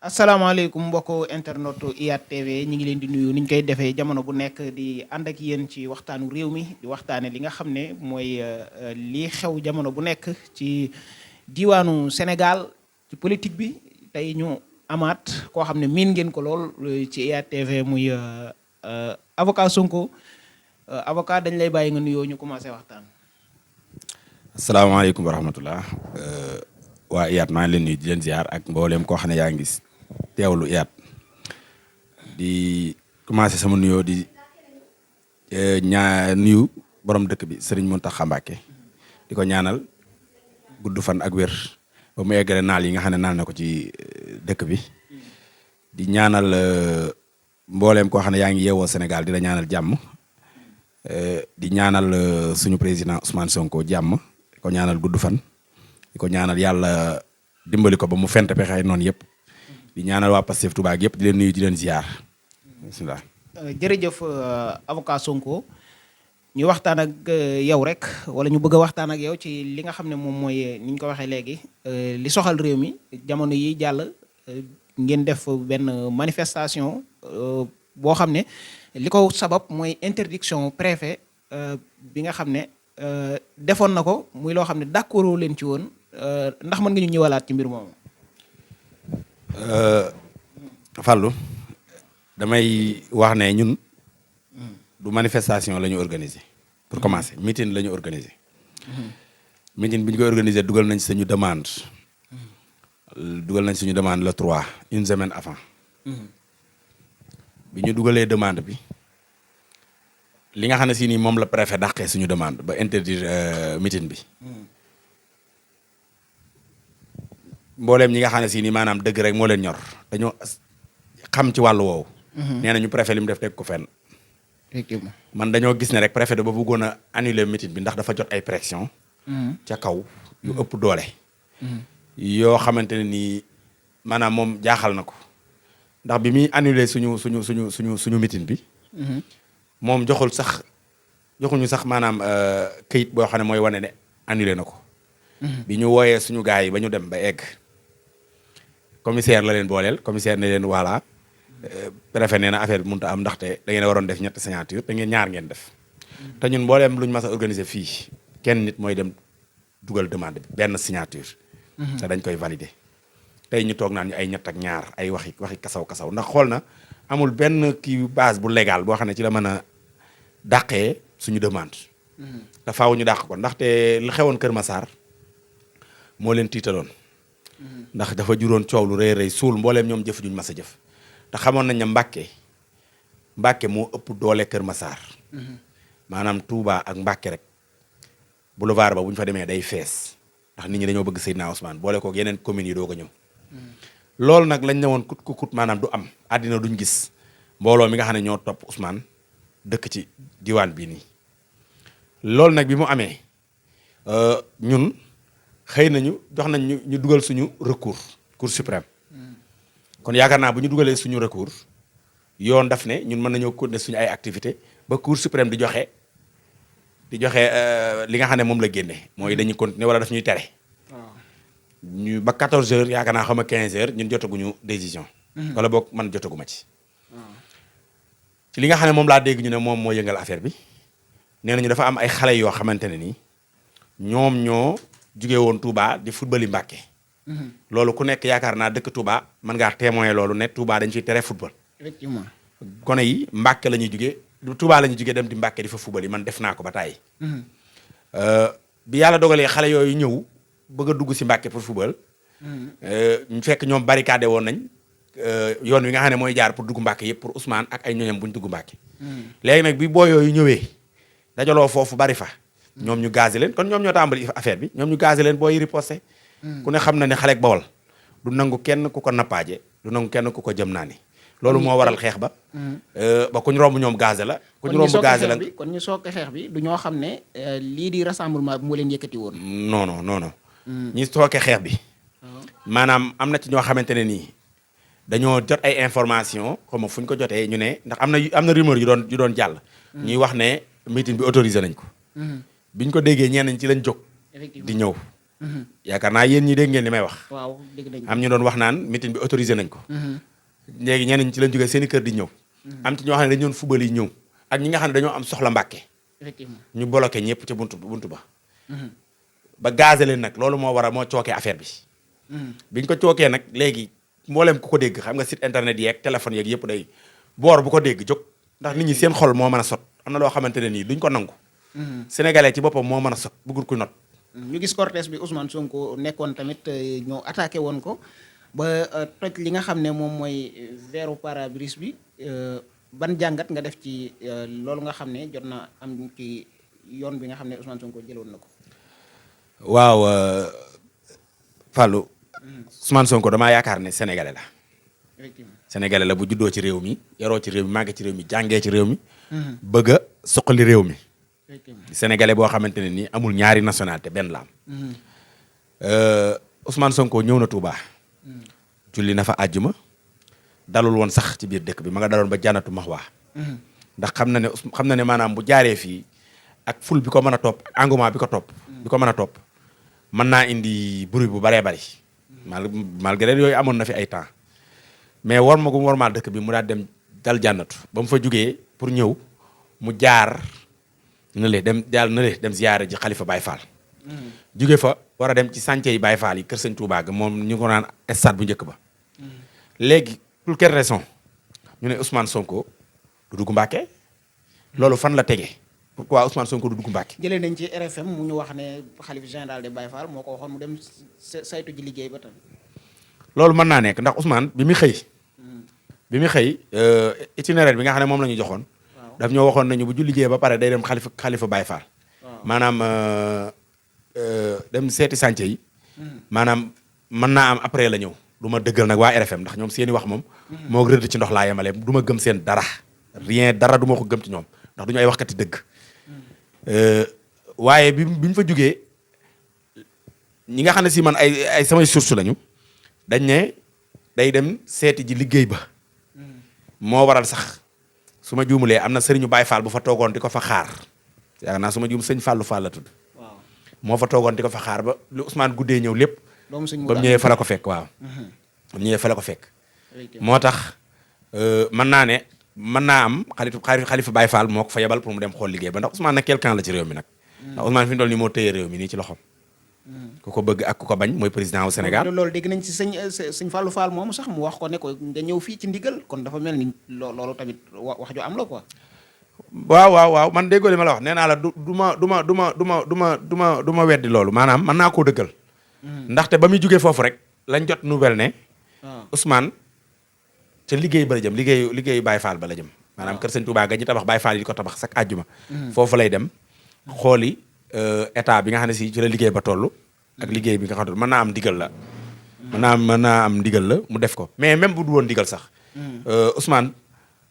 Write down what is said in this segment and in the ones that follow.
asalaamaaleykum mbokku internetu IYAT TV ñi ngi leen di nuyu niñ koy defee jamono bu nekk di ànd ak yéen ci waxtaanu réew mi di waxtaane li nga xam ne mooy lii xew jamono bu nekk ci diwaanu Sénégal ci politique bi tey ñu amaat koo xam ne miin ngeen ko lool ci IYAT TV muy avocat Sonko avocat dañ lay bàyyi nga nuyoo ñu commencé waxtaan. asalaamaaleykum wa rahmatullah waa IYAT maa ngi leen nuyu di leen ziar ak mbooleem koo xam ne yaa ngi teewlu IYAT di commencé sama nuyoo di nuyu borom dëkk bi Serigne Mountakha Mbacké di ko ñaanal gudd fan ak wér ba mu eggale naal yi nga xam ne naal na ko ci dëkk bi di ñaanal mbooleem koo xam ne yaa ngi yeewoo Sénégal di la ñaanal jàmm di ñaanal suñu président Ousmane Sonko jàmm di ko ñaanal gudd fan di ko ñaanal yàlla dimbali ko ba mu fent pexe noonu yëpp di ñaanal waa Pastef Touba yëpp di leen nuyu di leen ziar bismillah. jërëjëf avocat Sonko ñu waxtaan ak yow rek wala ñu bëgg a waxtaan ak yow ci li nga xam ne moom mooy ni ñu ko waxee léegi li soxal réew mi jamono yi jàll ngeen def benn manifestation boo xam ne li ko sabab mooy interdiction préfet bi nga xam ne defoon na ko muy loo xam ne d'accord leen ci woon ndax mën nga ñu ñëwalaat ci mbir moomu. Fallou damay wax ne ñun du manifestation la ñu organiser pour commencer meeting la ñu organiser. meeting bi ñu koy organiser dugal nañ suñu demande le 3 une semaine avant. bi ñu dugalee demande bi li nga xam ne si nii moom la préfet dàqee suñu demande ba interdire meeting bi mbooleem ñi nga xam ne si nii maanaam dëgg rek moo leen ñor dañoo xam ci wàllu woowu. nee na ñu préfet li mu def teg ko fenn. effectivement man dañoo gis ne rek préfet da ba bëggoon a annuler meeting bi ndax dafa jot ay pression ca kaw yu ëpp doole. yoo xamante ne nii maanaam moom jaaxal na ko ndax bi muy annuler suñu meeting bi. moom joxuñu sax maanaam këyit boo xam ne mooy wane ne annulé na ko. bi ñu wooyee suñu gars yi ba ñu dem ba egg commissaire la leen booleel commissaire ne leen voilà préfet nee na affaire bi mënut a am ndaxte da ngeen a waroon def ñetti signature da ngeen ñaar ngeen def. te ñun mbooleem luñ mas a organiser fii kenn nit mooy dem dugal demande bi benn signature. te dañ koy valider. tey ñu toog naan ñu ay ñett ak ñaar ay waxi kasaw ndax xool na amul benn kii base bu légal boo xam ne ci la mën a dàqee suñu demande. te faaw ñu dàq ko ndaxte li xewoon Kër Massar moo leen tiitaloon. ndax dafa juróon coow lu rëy suul mbooleem ñoom jëf juñ mas a jëf. te xamoon nañ ne Mbàkke moo ëpp doole Kër Massar. maanaam Touba ak Mbàkke rek boulevard ba bu ñu fa demee day fees ndax nit ñi dañoo bëgg Seydina Ousmane boole kook yeneen communes yi doo ko ñëw. loolu nag lañ ne woon kut maanaam du am àddina duñ gis mbooloo mi nga xam ne ñoo topp Ousmane dëkk ci diwaan bii nii. loolu nag bi mu amee ñun xëy nañu jox nañ ñu dugal suñu recours Cour suprême. kon yaakaar naa bu ñu dugalee suñu recours yoon daf ne ñun mën nañoo continuer suñu ay activité ba Cour suprême di joxe li nga xam ne moom la génne mooy dañuy continuer wala daf ñuy tere. ñu ba 14h yaakaar naa xam nga 15h ñun jotaguñu décision. wala boog man jotaguma ci. ci li nga xam ne moom laa dégg ñu ne moom moo yëngal affaire bi nee nañu dafa am ay xale yoo xamante ne ni ñoom ñoo jugee woon Touba di football yi Mbàkke. loolu ku nekk yaakaar naa dëkk Touba mën ngaa témoin loolu ne Touba dañ fiy tere football. effectivement gone yi Mbàkke la ñuy jugee Touba la ñuy jugee dem di Mbàkke di fa football yi man def naa ko ba tàyyi. bi yàlla dogalee xale yooyu ñëw. bëgg a dugg si Mbàkke pour football. ñu fekk ñoom barricade woon nañ yoon wi nga xam ne mooy jaar pour dugg Mbàkke yëpp pour Ousmane ak ay ñoñam bu ñu dugg Mbàkke. léegi nag bi boo yooyu ñëwee dajaloo foofu bari fa. ñoom ñu gazé leen kon ñoom ñoo tàmbali affaire bi ñoom ñu gazé leen booy riposté. ku ne xam na ne xale ak Bawol du nangu kenn ku ko nappaaje du nangu kenn ku ko jëm naa ni loolu moo waral xeex ba. ba ku ñu romb ñoom gazé la. ku ñu romb gazé la kon ñu soog xeex bi du ñoo xam ne lii di rassemblement bi moo leen yëkkati woon. non. ñi sooke xeex bi maanaam am na ci ñoo xamante ne nii dañoo jot ay information xam nga fu ñu ko jotee ñu ne ndax am na rumeur yu doon jàll. ñuy wax ne meeting bi autorisé nañ ko. biñ ko déggee ñenn ñi ci lañ jóg. di ñëw yaakaar naa yéen ñi dégg ngeen li may wax. waaw dégg nañ ko. am ñu doon wax naan meeting bi autorisé nañ ko. léegi ñenn ñi ci lañ jógee seen i kër di ñëw. am ci ñoo xam ne dañu doon fubal yi ñëw ak ñi nga xam ne dañoo am soxla Mbàkke. effectivement ñu bloqué ñëpp ca buntu ba. ba gazé leen nag loolu moo waral moo cookee affaire bi. biñ ko cookee nag léegi mboolem ku ko dégg xam nga site internet yeeg téléphone yeeg yëpp day boor bu ko dégg jóg ndax nit ñi seen xol moo mën a sot am na loo xamante ne nii duñ ko nangu. sénégalais ci boppam moo mën a sot bëggul ku not. ñu gis cortège bi Ousmane Sonko nekkoon tamit ñoo attaqué woon ko ba toj li nga xam ne moom mooy verre pare-brise bi ban jàngat nga def ci loolu nga xam ne jot na am ci yoon bi nga xam ne Ousmane Sonko jëloon na ko. waaw Fallou. Ousmane Sonko damaa yaakaar ne sénégalais la. effectivement sénégalais la bu juddoo ci réew mi yaroo ci réew mi màggee ci réew mi jàngee ci réew mi. bëgg a suqali réew mi. sénégalais boo xamante ne nii amul ñaari nationalité benn la am. Ousmane Sonko ñëw na Touba. julli na fa àjjuma dalul woon sax ci biir dëkk bi ma nga daloon ba jànnatu maxwaa. ndax xam na ne maanaam bu jaaree fii ak ful bi ko mën a topp engouement bi ko topp. bi ko mën a topp mën naa indi bruit bu baree bari. malgré yooyu amoon na fi ay temps mais war ma gu warmaal dëkk bi mu daal dem dal jànnatu ba mu fa jugee pour ñëw mu jaar na le dem ziyaare ji xalifa Baye Fall. jóge fa war a dem ci chantier yi Baye Fall yi kër Sëñ Touba ga moom ñu ko naan stade bu njëkk ba. léegi pour quelle raison ñu ne Ousmane Sonko du dugg Mbàkke loolu fan la tege pourquoi Ousmane Sonko du dugg Mbàkke. jëlee nañ ci RFM mu ñu wax ne xalifa général de Baye Fall moo ko waxoon mu dem saytu ji liggéey ba tam. loolu mën naa nekk ndax Ousmane bi mu xëy. itinéraire bi nga xam ne moom la ñu joxoon. daf ñoo waxoon nañu bu ju liggéey ba pare day dem xalifa Baye Fall. maanaam dem seeti chantier yi. maanaam mën naa am après la ñëw du ma dëggal nag waa RFM ndax ñoom seeni wax moom. moo rëdd ci ndox laa yemale du ma gëm seen dara. dara du ma ko gëm ci ñoom ndax du ñu ay waxkati dëgg. waaye bi ñu fa jugee ñi nga xam ne si man ay samay source lañu dañ ne day dem seeti ji liggéey ba. moo waral sax su ma juumulee am na sëriñu Baye Fall bu fa toogoon di ko fa xaar yaakaar naa su ma juum sëñ Fallou Fall la tudd. moo fa toogoon di ko fa xaar ba lu Ousmane guddee ñëw lépp. ba mu ñëwee fa la ko fekk waaw. ba mu ñëwee fa la ko fekk. moo tax mën naa am xalifa Baye Fall moo ko fa yebal pour mu dem xool liggéey ba ndax Ousmane nag quelqu'un la ci réew mi nag. ndax Ousmane fi mu toll nii moo téye réew mi nii ci loxoom. ku ko bëgg ak ku ko bañ mooy président wu Sénégal. loolu dégg nañ ci sëñ Fallou Fall moomu sax mu wax ko ne ko nga ñëw fii ci ndigal kon dafa mel ni loolu tamit wax ju am la quoi. waaw man déggoo li ma la wax nee naa la du ma weddi loolu maanaam mën naa koo dëggal. ndaxte ba muy jugee foofu rek lañ jot nouvelle ne. Ousmane ca liggéey ba la jëm liggéeyu Baye Fall ba la jëm. maanaam kër Sëñ Touba ga ñu tabax Baye Fall yi di ko tabax chaque àjjuma. foofu lay dem xooli état bi nga xam ne si ci la liggéey ba toll. ak liggéey bi nga xam ne mën naa am ndigal la. mën naa am ndigal la mu def ko mais même bu du woon ndigal sax. Ousmane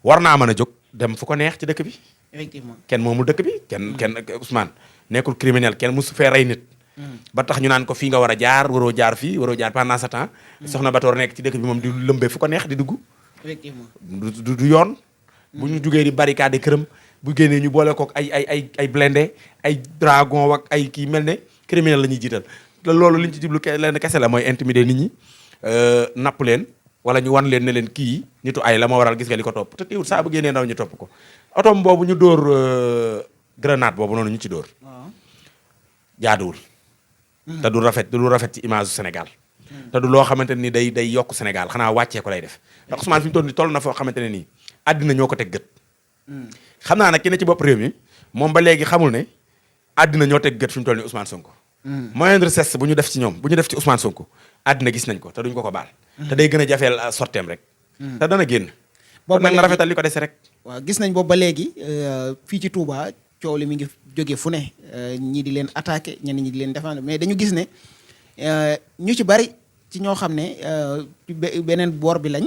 war naa mën a jóg dem fu ko neex ci dëkk bi. effectivement kenn moomul dëkk bi kenn Ousmane nekkul criminel kenn musu fee rey nit. ba tax ñu naan ko fii nga war a jaar waroo jaar fii waroo jaar pendant ce temps. soxna Batoor nekk ci dëkk bi moom di lëmbee fu ko neex di dugg. effectivement du yoon. bu ñu jugee di barricade këram bu génnee ñu boole kook ay blindé ay dragon ak ay kii mel ne criminel la ñuy jiital te loolu li ñu ci jublu leen kese la mooy intimider nit ñi napp leen wala ñu wan leen ne leen kii nitu ay la ma waral gis nga li ko topp te teewul saa bu génnee ndaw ñu topp ko otom boobu ñu dóor grenade boobu noonu ñu ci dóor jaaduwul te du rafet ci image du Sénégal te du loo xamante ni day yokk Sénégal xanaa wàccee ko lay def ndax Ousmane fi mu toll nii toll na foo xamante ne nii àddina ñoo ko teg gët xam naa nag ki ne ci bopp réew mi moom ba léegi xamul ne àddina ñoo teg gët fi mu toll nii Ousmane Sonko moindre geste bu ñu def ci ñoom bu ñu def ci Ousmane Sonko àddina gis nañ ko te duñ ko baal te day gën a jafeel sorteem rek te dana génn boobu nag na rafetal li ko dese rek waaw gis nañ boobu ba léegi fii ci Touba coow li mi ngi jóge fu ne ñii di leen attaqué ñenn ñi di leen défendre mais dañu gis ne ñu ci bari ci ñoo xam ne beneen boor bi lañ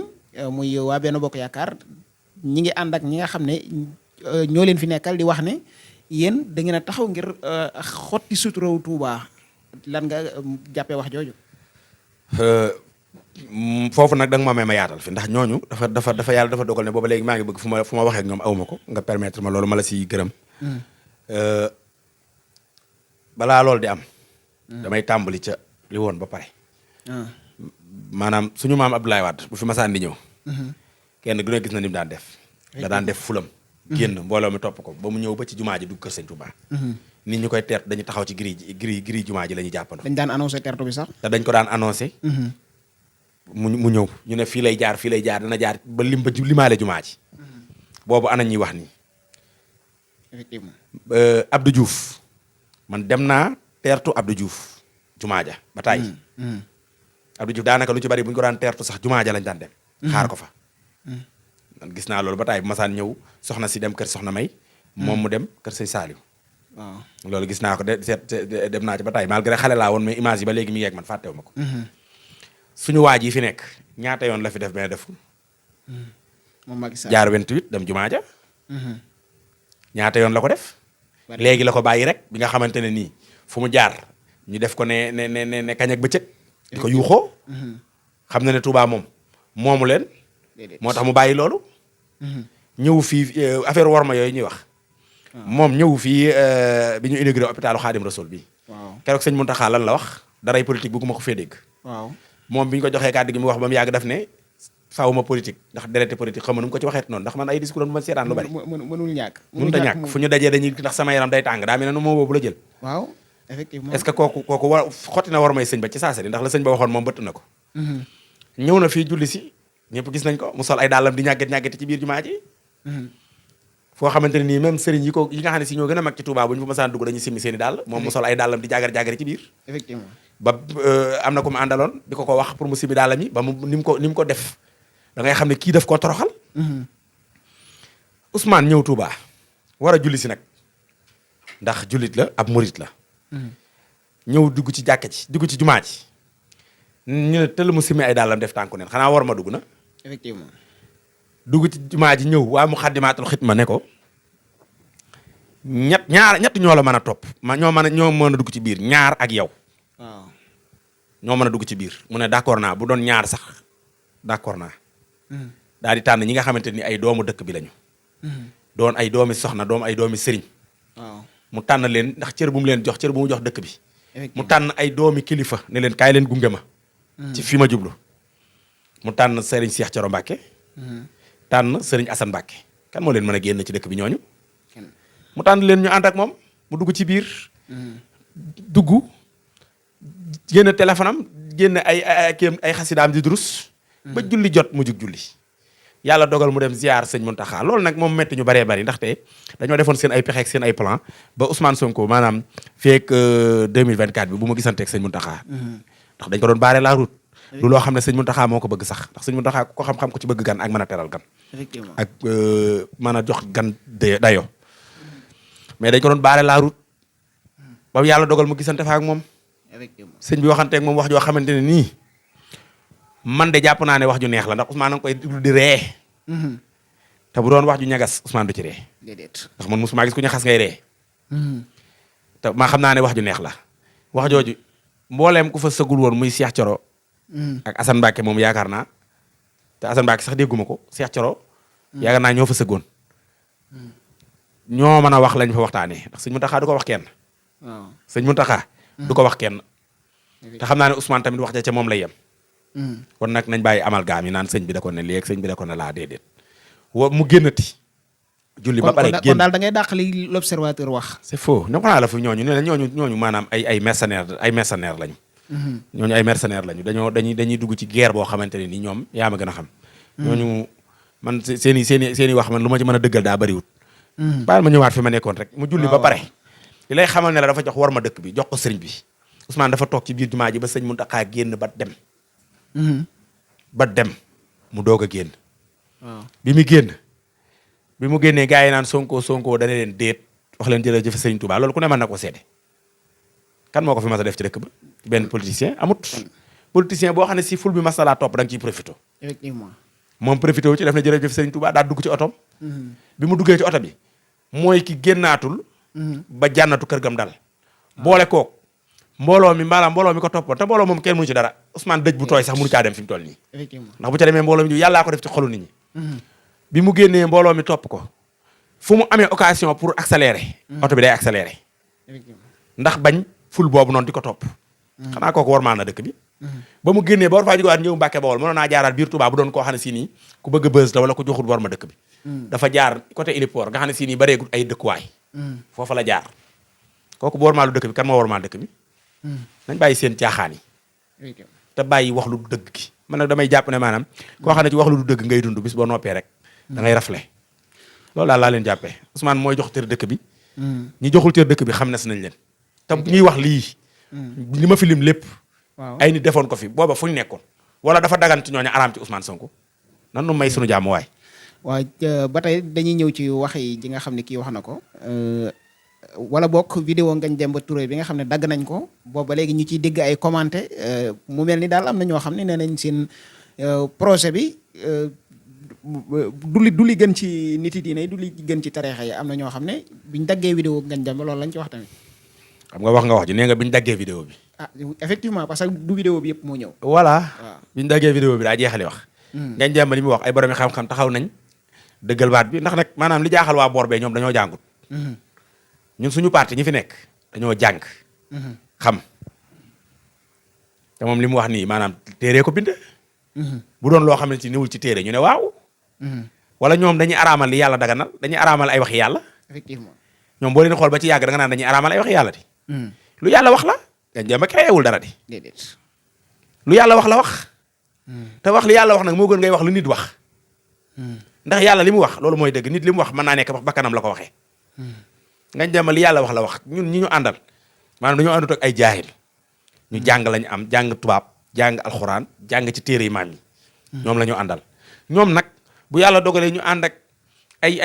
muy waa Benno Bokk Yaakaar ñi ngi ànd ak ñi nga xam ne ñoo leen fi nekkal di wax ne yéen da ngeen a taxaw ngir xotti suturaw Touba lan nga jàppee wax jooju. foofu nag da nga ma may ma yaatal fi ndax ñooñu dafa yàlla dafa dogal ne booba léegi maa ngi bëgg fu ma waxee ak ñoom awuma ko nga permettre ma loolu ma la si gërëm. balaa loolu di am damay tàmbali ca li woon ba pare. maanaam suñu maam Abdoulaye Wade bu fi masaan di ñëw. kenn du ne gis na ni mu daan def. da daan def fulam. génn mbooloo mi topp ko ba mu ñëw ba ci jumaa ji dugg kër sëñ Touba. nit ñi koy teertu dañu taxaw ci giri jumaa ji la ñuy jàppandoo. dañ daan annoncé teertu bi sax. te dañ ko daan annoncé. mu ñëw ñu ne fii lay jaar dana jaar ba limaale jumaa ji. boobu ana ñuy wax nii. effectivement. Abdou Diouf man dem naa teertu Abdou Diouf jumaa ja ba tàyyi. Abdou Diouf daanaka lu ci bari bu ñu ko daan teertu sax jumaa ja lañ daan dem. xaar ko fa. man gis naa loolu ba tàyyi bu masaan ñëw soxna si dem kër soxna May. moom mu dem kër sëñ Saliou. waaw loolu gis naa ko dem naa ci ba tàyyi malgré xale laa woon mais image yi ba léegi mi ngi ak man fàttewu ma ko. suñu waaj yi fi nekk ñaata yoon la fi def mais deful. moom Macky Sall jaar 28 dem jumaa ja. ñaata yoon la ko def. léegi la ko bàyyi rek bi nga xamante ne nii fu mu jaar ñu def ko ne kañ ak bëccëg. di ko yuuxoo. xam na ne Touba moom moomu leen. moo tax mu bàyyi loolu. ñëw fii affaire worma yooyu ñuy wax. moom ñëw fii bi ñu inauguré hôpitalu Khadim Rassoul bi. waaw keroog sëñ Mountakha lan la wax daray politique bëgguma ko fee dégg. waaw moom bi ñu ko joxee kàddu gi mu wax ba mu yàgg daf ne sawuma politique ndax dereti politique xam nu mu ko ci waxeet noonu ndax man ay discours am du ma seetaan lu bari. mënul ñàkk. mënut a ñàkk fu ñu dajee dañuy ndax sama yaram day tàng daa mel ne moo boobu la jël. waaw effectivement. est-ce que kooku war xotti na war may sëñ ba ci saasari ndax la sëñ ba waxoon moom bëtt na ko. ñëw na fii julli si ñëpp gis nañ ko mu sol ay dàllam di ñàgget ci biir jumaa ji. foo xamante ne nii même sëriñ yi nga xam ne si ñoo gën a mag ci Touba bu ñu fa masaan dugg dañuy simmi seen i dàll moom mu sol ay dàllam di jàggar ci biir. effectivement. ba am na ko mu àndaloon di ko wax pour mu simmi dàllam yi ba mu ni mu ko def da ngay xam ne kii daf koo toroxal. Ousmane ñëw Touba war a julli si nag ndax jullit la ab murit la. ñëw dugg ci jàkka ji dugg ci jumaa ji ñu ne tëll mu simmi ay dàllam def tànku neen xanaa war ma dugg na. effectivement. dugg ci jumaa ji ñëw waa mu xaddimaatul xidma ne ko ñett ñoo la mën a topp ñoo mën a dugg ci biir ñaar ak yow. waaw ñoo mën a dugg ci biir mu ne d'accord naa bu doon ñaar sax d'accord naa. daal di tànn ñi nga xamante ni ay doomu dëkk bi lañu. doon ay doomi soxna ay doomi sëriñ. waaw mu tànn leen ndax cër bu mu leen jox cër bu mu jox dëkk bi. mu tànn ay doomi kilifa ne leen kaay leen gunge ma. ci fi ma jublu. mu tànn Serigne Cheikh Thioro Mbacké. tànn Serigne Assane Mbacké kan moo leen mën a génn ci dëkk bi ñooñu. mu tànn leen ñu ànd ak moom mu dugg ci biir. dugg génn téléphone am génn ay xasidaam di durus. ba julli jot mu jug julli. yàlla dogal mu dem ziar sëñ Mountakha loolu nag moom métti ñu baree bari ndaxte dañoo defoon seen ay pexe ak seen ay plan ba Ousmane Sonko maanaam feek 2024 bi bu ma gisanteeg sëñ Mountakha. ndax dañ ko doon baare la route. du loo xam ne sëñ Mountakha moo ko bëgg sax ndax sëñ Mountakha ko xam-xam ko ci bëgg gan ak mën a teral gan. effectivement ak mën a jox gan dayo mais dañ ko doon baare la route ba yàlla dogal mu gisante fa ak moom. effectivement sëñ bi waxanteeg moom wax joo xamante ne nii man de jàpp naa ne wax ju neex la ndax Ousmane a ngi koy déglu di ree. te bu doon wax ju ñagas Ousmane du ci ree. déedéet ndax man mosuma gis ku ñu xas ngay ree. te maa xam naa ne wax ju neex la wax jooju mbooleem ku fa sëgul woon muy Cheikh Thioro. ak Assane Mbacké moom yaakaar naa te Assane Mbacké sax dégguma ko Cheikh Thioro. yaakaar naa ñoo fa sëggoon. ñoo mën a wax lañ fa waxtaanee ndax sëñ Mountakha du ko wax kenn. waaw sëñ Mountakha du ko wax kenn. te xam naa ne Ousmane tamit wax ja ca moom lay yem. kon nag nañ bàyyi amalgame yi naan sëñ bi da ko ne léegi sëñ bi da ko ne laa déedéet. mu génnati. julli ba pare génn kon daal da ngay dàq li l'observateur wax. c'est faux ne ko naa la fi ñooñu ne la ñooñu maanaam ay mercenaires lañu. ñooñu ay mercenaires lañu dañuy dugg ci guerre boo xamante ne ni ñoom yaa ma gën a xam. ñooñu man seen i wax man lu ma ci mën a dëggal daa bariwut. baal ma ñëwaat fi ma nekkoon rek mu julli ba pare. li lay xamal ne la dafa jox war ma dëkk bi jox ko sëriñ bi Ousmane dafa toog ci biir jumaa ji ba sëñ Mountakha génn ba dem. mu doog a génn. waaw bi mu génnee gars yi naan Sonko dana leen déet wax leen jërëjëf Sëriñ Touba loolu ku ne mën na ko seede. kan moo ko fi mas a def ci dëkk ba benn politicien amut. politicien boo xam ne si ful bi mas na laa topp da nga ciy profité. effectivement moom profité wu ci def na jërëjëf Sëriñ Touba daa dugg ci otom. bi mu duggee ci oto bi mooy ki génnaatul. ba jànnatu kër gam dal. boole kook mbooloo mi ko toppoon te mbooloo moom kenn mënu ci dara Ousmane dëj bu tooy sax mënu caa dem fi mu toll nii. effectivement ndax bu ca demee mbooloo mi yàllaa ko def ci xolu nit ñi. bi mu génnee mbooloo mi topp ko fu mu amee occasion pour accélérer. oto bi day accélérer. effectivement ndax bañ ful boobu noonu di ko topp. xanaa kooku warmaal na dëkk bi. ba mu génnee ba war faa jógewaat ñëw Mbàkke Bawol mënoon naa jaaraat biir Touba bu doon koo xam ne si nii ku bëgg a bës la wala ku joxul war ma dëkk bi. dafa jaar côté héliport nga xam ne si nii bareegul ay dëkkuwaay. foofa la jaar kooku bu warmaalu dëkk bi kan moo warmaal dëkk bi. nañ bàyyi seen caaxaan yi. te bàyyi wax lu dëgg gi man nag damay jàpp ne maanaam koo xam ne ci wax lu dëgg ngay dund bis boo noppee rek da ngay rafle loolu daal laa leen jàppee Ousmane mooy jox cër dëkk bi. ñi joxul cër dëkk bi xam na si nañ leen. te ñuy wax lii. li ma fi lim lépp. ay nit defoon ko fi booba fu ñu nekkoon. wala dafa dagan ci ñooñu araam ci Ousmane Sonko nan nu may sunu jàmm waay. waaw ba tey dañuy ñëw ci wax yi ji nga xam ne kii wax na ko. wala bokk vidéo Ngagne Demba Touré bi nga xam ne dagg nañ ko booba léegi ñu ciy dégg ay commenté mu mel ni daal am na ñoo xam ne nee nañ seen projet bi. du li gën ci nit yi diine yi du li gën ci tareexa yi am na ñoo xam ne biñ daggee vidéo Ngagne Demba loolu lañ ci wax tamit. xam nga wax ji nee nga biñ daggee vidéo bi. ah effectivement parce que du vidéo bi yëpp moo ñëw. voilà biñ daggee vidéo bi daa jeexali wax. Ngagne Demba li mu wax ay borom xam-xam taxaw nañ dëggal baat bi ndax nag maanaam li jaaxal waa boor bee ñoom dañoo jàngut. ñun suñu parti ñi fi nekk dañoo jàng. xam te moom li mu wax nii maanaam téere ko bind. bu doon loo xam ne ci niwul ci téere ñu ne waaw. wala ñoom dañuy araamal li yàlla daganal dañuy araamal ay waxi yàlla. effectivement ñoom boo leen xool ba ci yàgg da nga naan dañuy araamal ay waxi yàlla di. lu yàlla wax la. Ngagne Demba créewul dara di. déedéet. lu yàlla wax la wax. te wax li yàlla wax nag moo gën ngay wax lu nit wax. ndax yàlla li mu wax loolu mooy dëgg nit li mu wax mën naa nekk ba kanam la ko waxee. Ngagne Demba li yàlla wax la wax ñun ñi ñu àndal maanaam dañoo àndut ak ay jaahil ñu jàng lañu am jàng tubaab jàng alxuraan jàng ci téere yi maam yi. ñoom la ñu àndal ñoom nag bu yàlla dogalee ñu ànd ak ay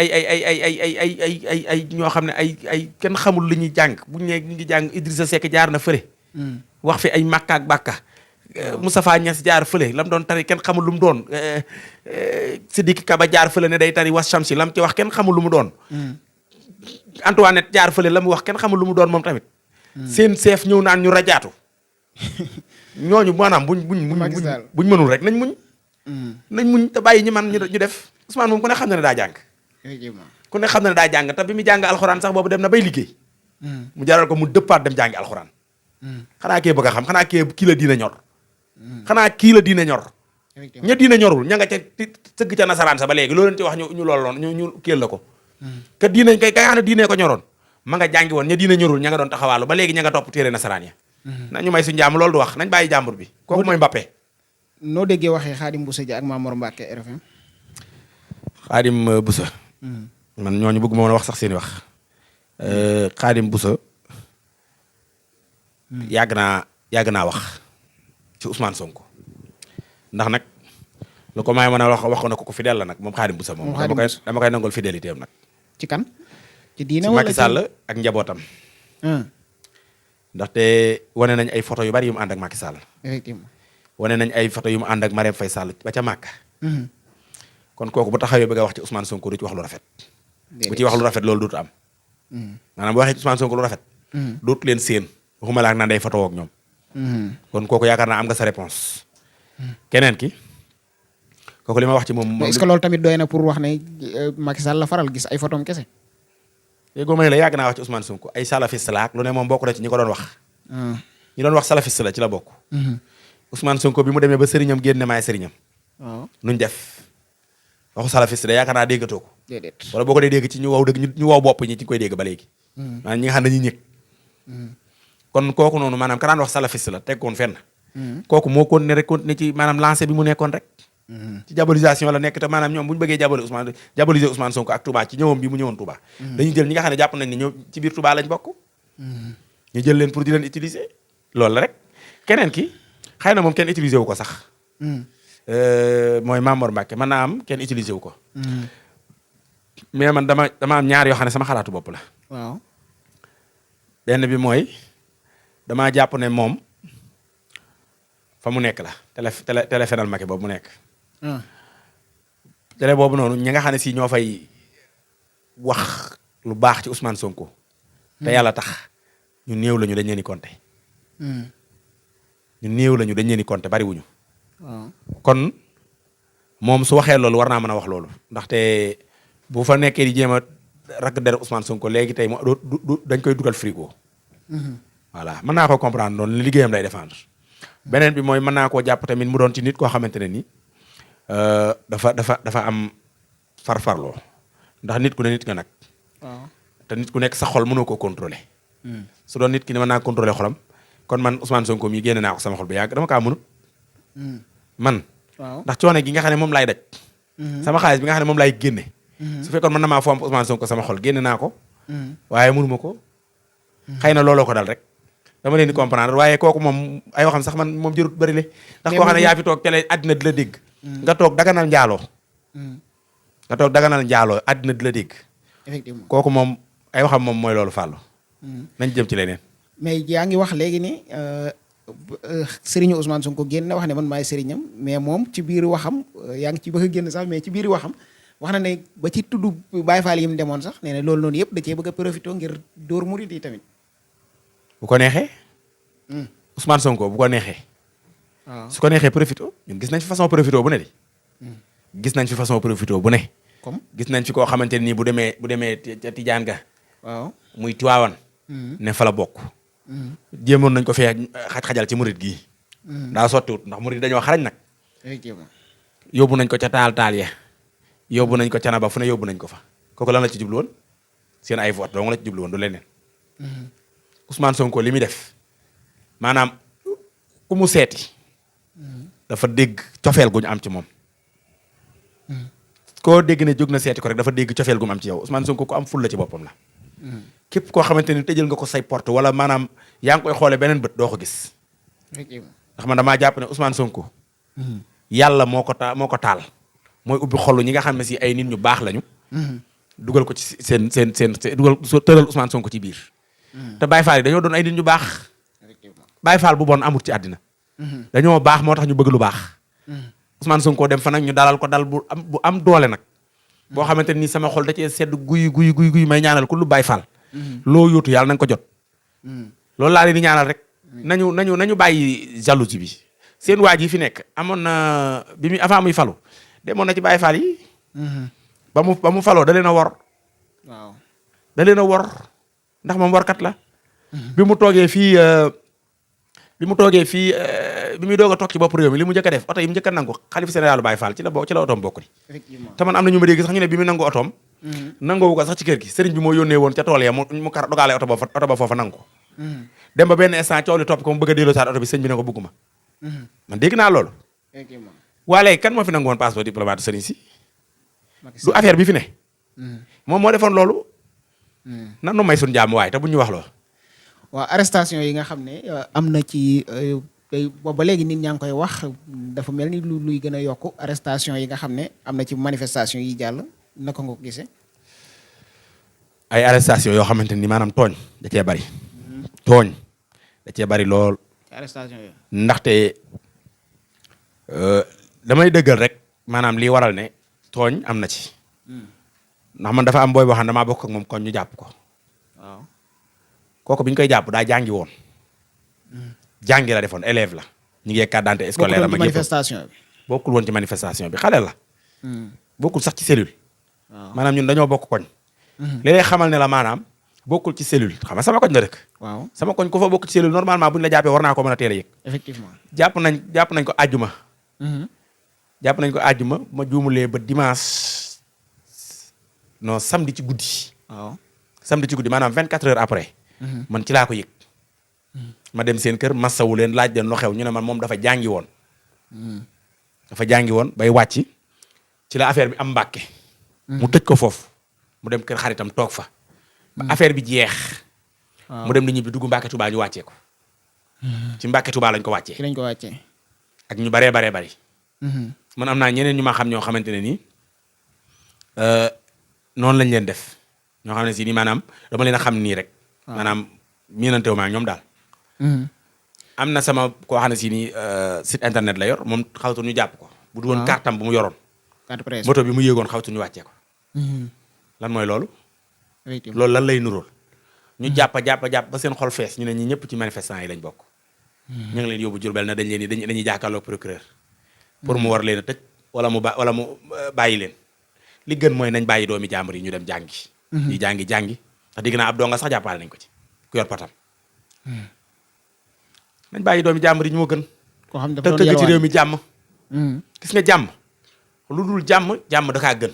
ñoo xam ne ay kenn xamul lu ñuy jàng bu ñu nee ñu ngi jàng Idrissa Seck jaar na fële. wax fi ay Makka ak Bakka. Moustapha Niass jaar fële lam doon tari kenn xamul lu mu doon. Sidiki Kaba jaar fële ne day tari was Shamsi lam ci wax kenn xamul lu mu doon. Antoinette jaar fële la mu wax kenn xamul lu mu doon moom tamit. seen chef ñëw naan ñu rajaatu. ñooñu maanaam buñ mënul rek nañ muñ. nañ muñ te bàyyi ñi man ñu def Ousmane moom ku ne xam na ne daa jàng. ku ne xam na ne daa jàng te bi mu jàng alxuraan sax boobu dem na bay liggéey. mu jaral ko mu dëppaat dem jàngi alxuraan. xanaa kee bëgg a xam xanaa kii la diina ñor. xanaa kii la diina ñor. ña diina ñorul ña nga ca sëgg ca nasaraan sa ba léegi loolu leen ci wax ñu looloon ñu kéel la ko. ka diina kay xam ne diine ko ñoroon ma nga jàngi woon ña diina ñorul ña nga doon taxawaalu ba léegi ña nga topp téere nasaraan ya. nañu may suñu jàmm loolu du wax nañ bàyyi jàmbur bi kooku mooy Mbappé. noo déggee waxee Khadim Boussa Dia ak Mamor Mbacke RFM. Khadim Boussa. man ñooñu bëgg ma wax sax seen wax. Khadim Boussa. yàgg naa wax ci Ousmane Sonko. ndax nag lu ko may mën a wax na ko fidèle la nag moom Khadim Boussa moom. dama koy nangol fidélité am nag. ci kan. ci diine wala Macky Sall ak njabootam. ndaxte wane nañ ay photo yu bari yu mu ànd ak Macky Sall. effectivement. wane nañ ay photo yu mu ànd ak Marème Faye Sall ba ca Màkka. kon kooku bu taxawee bëgg a wax ci Ousmane Sonko du ci wax lu rafet. bu ci wax lu rafet loolu dootu am. maanaam bu waxee ci Ousmane Sonko lu rafet. dootu leen séen waxuma la ak naan day photo ak ñoom. kon kooku yaakaar naa am nga sa réponse keneen ki kooku li ma wax ci moom. est-ce que loolu tamit doy na pour wax ne Macky Sall la faral gis ay photom kese. léegi ma ne la yàgg naa wax ci Ousmane Sonko ay salafiste la ak lu ne moom bokk na ci ñi ko doon wax. ñi doon wax salafiste la ci la bokk. Ousmane Sonko bi mu demee ba sëriñam génne maay sëriñam. waaw nuñ def waxu salafiste de yaakaar naa déggatoo ko. déedéet wala boo ko dee dégg ci ñu wow dëgg ñu wow bopp ñi ci koy dégg ba léegi. maanaam ñi nga xam ne dañuy ñëg. kon kooku noonu maanaam ka daan wax salafiste la teggoon fenn. kooku moo continué rek continué ci maanaam lancé bi mu nekkoon rek. ci diabolisation la nekk te maanaam ñoom bu ñu bëggee diaboliser Ousmane Sonko ak Touba ci ñëwam bi mu ñëwoon Touba. dañuy jël ñi nga xam ne jàpp nañ ne ñëw ci biir Touba lañ bokk. ñu jël leen pour di leen utiliser. loolu la rek keneen ki xëy na moom kenn utiliser wu ko sax. mooy Mamor Mbacke mën naa am kenn utiliser wu ko. mais man dama am ñaar yoo xam ne sama xalaatu bopp la. waaw. benn bi mooy damaa jàpp ne moom fa mu nekk la télé fenal Macky boobu mu nekk. télé boobu noonu ñi nga xam ne si ñoo fay wax lu baax ci Ousmane Sonko. te yàlla tax ñu néew lañu dañ leen di compter. ñu néew lañu dañ leen di compter bari wuñu. waaw kon moom su waxee loolu war naa mën a wax loolu ndaxte bu fa nekkee di jéem a rakk der Ousmane Sonko léegi tey dañ koy dugal frigo. voilà mën naa ko comprendre noonu liggéeyam lay défendre. beneen bi mooy mën naa koo jàpp tamit mu doon ci nit koo xamante ne ni dafa am farfarloo ndax nit ku ne nit nga nag. waaw te nit ku nekk sa xol mënoo koo contrôler. su doon nit ki ne mën naa contrôler xolam kon man Ousmane Sonko mi génne naa ko sama xol bu yàgg dama kaa mënut. man. waaw ndax coono gi nga xam ne moom laay daj. sama xaalis bi nga xam ne moom laay génne. su fekkoon mën na maa fomp Ousmane Sonko sama xol génne naa ko. waaye mënuma ko. xëy na looloo ko dal rek. dama leen di comprendre waaye kooku moom ay waxam sax man moom jërut bëri le ndax koo xam ne yaa fi toog télé àddina di la dégg. nga toog daganal njaaloo. àddina di la dégg. effectivement kooku moom ay waxam moom mooy loolu fàllu. nañ jëm ci leneen. mais yaa ngi wax léegi ni sëriñu Ousmane Sonko génn na wax ne man maay sëriñam mais moom ci biir waxam yaa ngi ci bëgg a génn sax mais ci biir waxam wax na ne ba ci tudd Baye Fall yi mu demoon sax nee na loolu noonu yëpp da cee bëgg a profité ngir dóor murid yi tamit. bu ko neexee. Ousmane Sonko bu ko neexee. waaw su ko neexee profité ñun gis nañ fi façon profité bu ne de. gis nañ fi façon profité bu ne. comme gis nañ fi koo xamante ne nii bu demee ca Tijaan ga. waaw muy Tiwaawan. ne fa la bokk. jéemoon nañ ko fee xaj-xajal ci murid gii. daa sottiwut ndax murid dañoo xarañ nag. effectivement yóbbu nañ ko ca taal ya yóbbu nañ ko ca Naba fu ne yóbbu nañ ko fa kooku lan la ci jublu woon seen ay vote dong la ci jublu woon du leneen. Ousmane Sonko li muy def maanaam ku mu seeti. dafa dégg cofeel gu ñu am ci moom. koo dégg ne jóg na seeti ko rek dafa dégg cofeel gu mu am ci yow Ousmane Sonko ku am ful la ci boppam la. képp koo xamante ni tëjal nga ko say porte wala maanaam yaa ngi koy xoolee beneen bët doo ko gis. effectivement ndax man damaa jàpp ne Ousmane Sonko. yàlla moo ko taal. mooy ubbi xolu ñi nga xam ne si ay nit ñu baax lañu. dugal ko ci seen dugal tëral Ousmane Sonko ci biir. te Baye Fall yi dañoo doon ay nit ñu baax. effectivement Baye Fall bu bon amut ci àddina. dañoo baax moo tax ñu bëgg lu baax. Ousmane Sonko dem fa nag ñu dalal ko dal bu am doole nag. boo xamante ni sama xol da cee sedd guy may ñaanal ku lu Baye Fall. loo yóotu yàlla na nga ko jot. loolu laa leen di ñaanal rek. nañu bàyyi jalousie bi. seen waaj yi fi nekk amoon na bi muy avant muy falu demoon na ci Baye Fall yi. ba mu faloo da leen a wor. waaw da leen a wor ndax moom workat la. bi mu toogee fii bi muy doog a toog ci bopp réew mi li mu njëkk a def oto yi mu njëkk a nangu xalifa général Baye Fall ci la otoom bokk ni. effectivement te man am na ñu ma dégg sax ñu ne bi mu nangu otoom. nangoowu ko sax ci kër gi sëriñ bi moo yónnee woon ca tool ya mu kar dogaale oto ba foofa nangu ko. dem ba benn instant coow li topp ko mu bëgg a delloo saat oto bi sëñ bi ne ko bëgguma. man dégg naa loolu. effectivement waa léegi kan moo fi nangu woon passeport diplomate sëriñ si. du affaire bi fi ne. moom moo defoon loolu. nan nu may suñu jàmm waaye te bu ñu wax loo. waaw arrestation yi nga xam ne am na ci ba léegi nit ñaa ngi koy wax dafa mel ni luy gën a yokk arrestation yi nga xam ne am na ci manifestation yi jàll naka nga ko gisee. ay arrestation yoo xamante ni maanaam tooñ da cee bari. tooñ da cee bari lool. arrestation yooyu. ndaxte damay dëggal rek maanaam lii waral ne tooñ am na ci. ndax man dafa am booy boo xam ne damaa bokk ak moom kon ñu jàpp ko. waaw kooku bi ñu koy jàpp daa jàngi woon. jàngi la defoon élève la. ñu ngi carte d'identité scolaire am ak manifestation bi. bokkul woon ci manifestation bi xale la. bokkul sax ci cellule. waaw maanaam ñun dañoo bokk koñ. li lay xamal ne la maanaam bokkul ci cellule xam nga sama koñ la dëkk. waaw sama koñ ku fa bokk ci cellule normalement bu ñu la jàppee war naa ko mën a teel a yëg. effectivement. jàpp nañ ko àjjuma. jàpp nañ ko àjjuma ma juumulee ba dimanche non samedi ci guddi. waaw samedi ci guddi maanaam 24 heures après. man ci laa ko yëg. ma dem seen kër massawu leen laaj leen lu xew ñu ne man moom dafa jàngi woon. dafa jàngi woon bay wàcc ci la affaire bi am mbàkke. mu tëj ko foofu mu dem kër xaritam toog fa. ba affaire bi jeex. mu dem di ñibbi dugg Mbàkke Tuubaa ñu wàccee ko. ci Mbàkke Tuubaa lañ ko wàccee. ci lañ ko wàccee. ak ñu baree bari. man am naa ñeneen ñu ma xam ñoo xamante ne nii noonu lañ leen def ñoo xam ne si nii maanaam dama leen a xam nii rek. maanaam miinantewu ma ak ñoom daal. am na sama koo xam ne si nii site internet la yor moom xawtu ñu jàpp ko. bu du woon carte am bu mu yoroon. carte presse moto bi mu yéegoon xawtu ñu wàccee ko. lan mooy loolu. loolu lan lay nuróol. ñu jàpp ba seen xol fees ñu ne ñi ñëpp ci manifestant yi lañ bokk. ñu ngi leen yóbbu Jurbel na dañuy jàkkaarloog procureur. pour mu war leen a tëj wala mu bàyyi leen. li gën mooy nañ bàyyi doomi jàmbur yi ñu dem jàngi. ñu jàngi ndax dégg naa ab doo nga sax jàppale nañ ko ci ku yor patam. nañ bàyyi doomi jàmbur yi ñoo gën. koo xam dafa te doon tëgg ci réew yalwaan. mi jàmm. gis nga jàmm lu dul jàmm da kaa gën.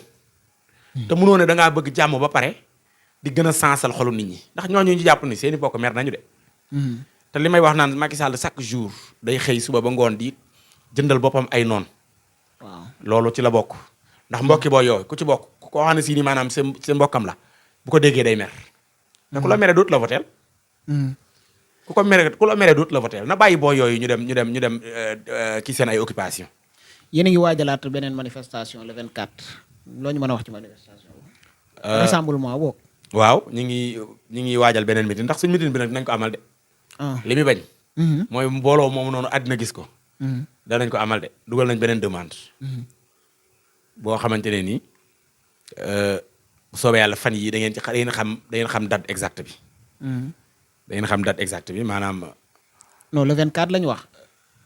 te mënoo ne da ngaa bëgg jàmm ba pare di gën a sansal xolu nit ñi ndax ñooñu ñu jàpp ni seeni bokk mer nañu de. te li may wax naan Macky Sall chaque jour day xëy suba ba ngoon di jëndal boppam ay noon. waaw loolu ci la bokk ndax mbokki boo yooyu ku ci bokk koo xam ne si ni maanaam sa mbokkam la bu ko déggee day mer. te ku la mere dootu la voteel. ku la mere dootu la voteel na bàyyi boo yooyu ñu dem kii seen ay occupation. yéen a ngi waajalaat beneen manifestation le 24 loo ñu mën a wax ci manifestation boobu. rassemblement boobu. waaw ñu ngi waajal beneen meeting ndax suñu meeting bi nag dinañ ko amal de. li muy bañ. mooy mbooloo moomu noonu àddina gis ko. danañ ko amal de dugal nañ beneen demande. boo xamante ne nii bu soobee yàlla fan yi da ngeen xam date exacte bi. da ngeen xam date exacte bi maanaam. non le 24 la ñu wax.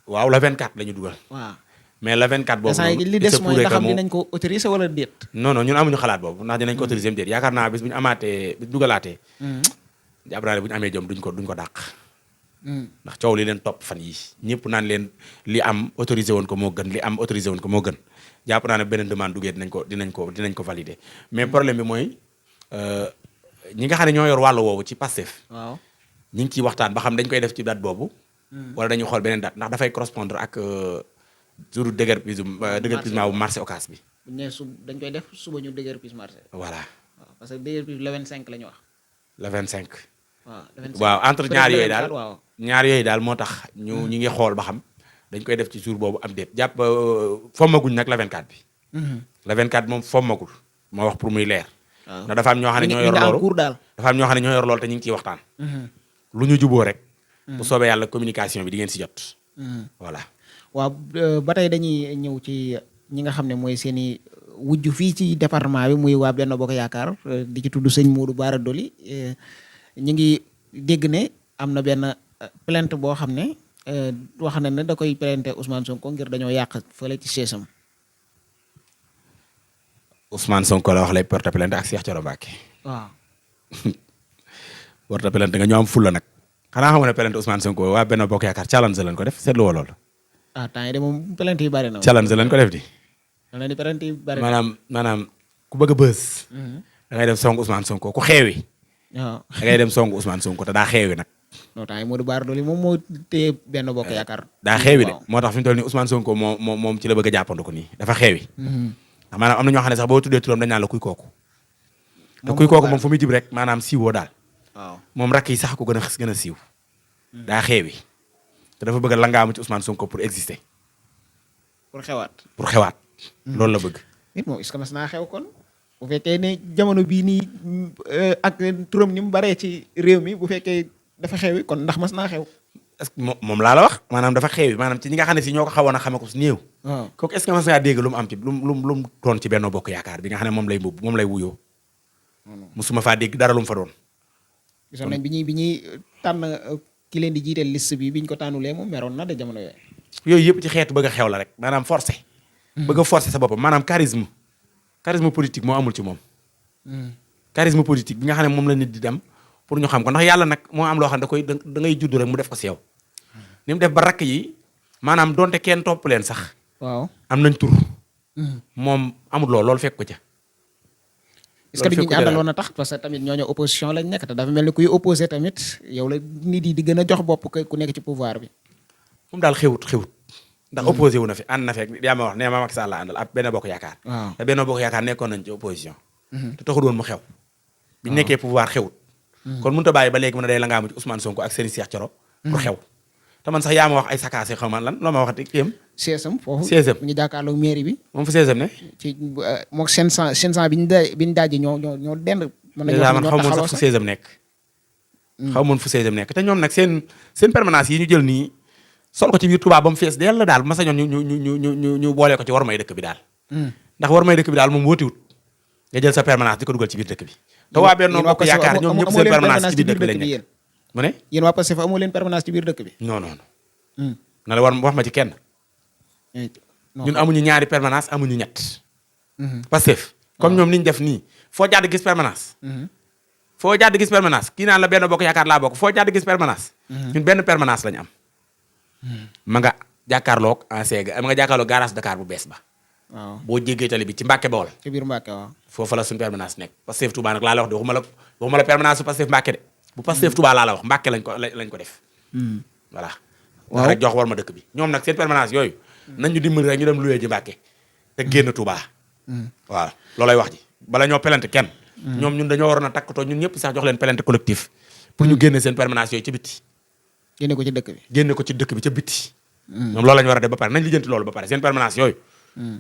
waaw le 24 la ñu dugal. waaw mais le 24 boobu noonu li des mooy ndax xam dinañ ko autoriser wala déet. non ñun amuñu xalaat boobu ndax dinañ ko autoriser déet yaakaar naa bis bu ñu amaatee bis dugalaatee. jàpp naa ne bu ñu amee jom duñ ko dàq. ndax coow li leen topp fan yi ñëpp naan leen li am autorisé woon ko moo gën li am autorisé woon ko moo gën jàpp naa ne beneen demande duggee dinañ ko valider mais problème bi mooy ñi nga xam ne ñoo yor wàllu woowu ci Pastef. waaw ñi ngi ciy waxtaan ba xam dañ koy def ci date boobu. wala dañuy xool beneen date ndax dafay correspondre ak jour déguerpissement bu marché Ocass bi. bu ñu nee dañ koy def suba ñu déguerpisse marché. voilà. waaw parce que déguerpisse le 25 la ñu wax. le 25. waaw le 25 waaw entre ñaar yooyu daal waaw. ñaar yooyu daal moo tax ñu ngi xool ba xam dañ koy def ci jour boobu am déet jàpp fommaguñ nag le 24 bi. le 24 moom fommagul moo wax pour muy leer. waaw ndax dafa am ñoo xam ne ñoo yor loolu dafa am ñoo xam ne ñoo yor loolu te ñu ngi ciy waxtaan. lu ñu juboo rek. bu soobee yàlla communication bi di ngeen si jot. voilà. waaw ba tey dañuy ñëw ci ñi nga xam ne mooy seen i wujj fii ci département bi muy waa Benno Bokk Yaakaar di ci tudd sëñ Modou Bara Dolly ñu ngi dégg ne am na benn plainte boo xam ne wax na ne da koy plainte Ousmane Sonko ngir dañoo yàq fële ci seesam. Ousmane Sonko la wax lay porte plainte ak Cheikh Thioro Mbacké. waaw. porte plainte nga ñoo am fulla nag xanaa xamoon ne plainte Ousmane Sonko waa Benno Bokk Yaakaar challenge lañ ko def seetlu woo loolu. temps yi de moom plainte yi bari na. challenge lañ ko def di. ne plainte yi bari na maanaam ku bëgg a bës. da ngay dem song Ousmane Sonko ku xeewi. waaw da ngay dem song Ousmane Sonko te daa xeewi nag. non temps yi Modou Bara Dolly moom moo téye Benno Bokk Yaakaar. daa xeewi de moo tax fi mu toll nii Ousmane Sonko moom ci la bëgg a jàppandiku nii dafa xeewi. ndax maanaam am na ñoo xam ne sax boo tuddee turam dañ naan la kuy kooku. te kuy kooku moom fu muy jib rek maanaam siiwoo daal. waaw moom rakk yi sax ko gën a siiw. daa xeewi te dafa bëgg a langaamu ci Ousmane Sonko pour exister. pour xewaat. loolu la bëgg. nit moom est-ce que mas naa xew kon bu fekkee ne jamono bii nii ak turam ni mu baree ci réew mi bu fekkee dafa xewi kon ndax mas naa xew. est-ce que moom laa la wax maanaam dafa xeewi maanaam ci ñi nga xam ne si ñoo ko xawoon a xame ko si néew. waaw kooku est-ce que mas ngaa dégg lu mu am ci lu mu doon ci Benno Bokk Yaakaar bi nga xam ne moom lay wuyoo. musuma faa dégg dara lu mu fa doon. gisoon nañ bi ñuy tànn ki leen di jiiteel liste bi biñ ko tànnulee moom meroon na de jamono yooyu. yooyu yëpp ci xeetu bëgg a xew la rek maanaam forcé. bëgg a forcé sa boppam maanaam charisme politique moo amul ci moom. charisme politique bi nga xam ne moom la nit di dem pour ñu xam ko ndax yàlla nag moo am loo xam ne da ngay judd rek mu def ko si yow. ni mu def ba rakk yi maanaam donte kenn topp leen sax. waaw am nañ tur. moom amul loolu fekk ko ca. est-ce que ñu àndaloon a tax parce que tamit ñooñu opposition lañ nekk te dafa mel ni kuy opposé tamit yow la nit yi di gën a jox bopp ku nekk ci pouvoir bi. moom daal xewut ndax opposé wu na fi ànd na fekk yaa ma wax nee ma Macky Sall la àndal ab Benno Bokk Yaakaar. waaw te Benno Bokk Yaakaar nekkoon nañ ci opposition. te taxul woon mu xew. biñ nekkee pouvoir xewut. kon mënut a bàyyi ba léegi mu ne day la ngaa mu ci Ousmane Sonko ak Serigne Cheikh Thioro. pour xew te man sax yaa ma wax ay sakaase xaw ma lan loo ma waxati kéem. CSM foofu. CSM mi ngi jàkkaarloog mairie bi. moom fu CSM ne. ci moog 500 bi ñu dajji ñoo dend. mën nañu wax man xaw ma sax fu CSM nekk. xaw ma fu CSM nekk te ñoom nag seen permanence yi ñu jël nii sol ko ci biir Touba ba mu fees dell daal bu ma sañoon ñu boole ko ci war may dëkk bi daal. ndax war may dëkk bi daal moom wóotiwut nga jël sa permanence di ko dugal ci biir dëkk bi. te waa Benno Bokk Yaakaar ñoom ñëpp seen permanence ci biir dëkk bi lañ nekk. mu ne yéen waa Pastef amoo leen permanence ci biir dëkk bi. non na la wax ma ci kenn. ñun amuñu ñaari permanence amuñu ñett. Pastef comme ñoom niñ def nii foo jàdd gis permanence. foo jàdd gis permanence kii naan la Benno Bokk Yaakaar laa bokk foo jàdd gis permanence. ñun benn permanence lañ am. ma nga jàkkaarloog ma nga jàkkaarloog garage Dakar bu bees ba. waaw boo jéggee tali bi ci Mbàkke Bawol. ci biir Mbàkke waaw. foofa la suñu permanence nekk Pastef Touba nag laa la wax de waxuma la permanence su Pastef Mbàkke de bu Pastef Touba laa la wax Mbàkke lañ ko def. voilà. waaw ndax rek jox war ma dëkk bi ñoom nag seen permanence yooyu. nañ ñu dimbali rek ñu dem luwee ji Mbàkke te génn Touba. waaw loolay wax ji bala ñoo pelante kenn. ñoom ñun dañoo waroon a takkatoo ñun ñëpp sax jox leen pelante collectif. pour ñu génne seen permanence yooyu ci bitti. génne ko ci dëkk bi. génne ko ci dëkk bi ca bitti. ñoom loolu la ñu war a def ba pare nañ lijjanti loolu ba pare seen permanence yooyu.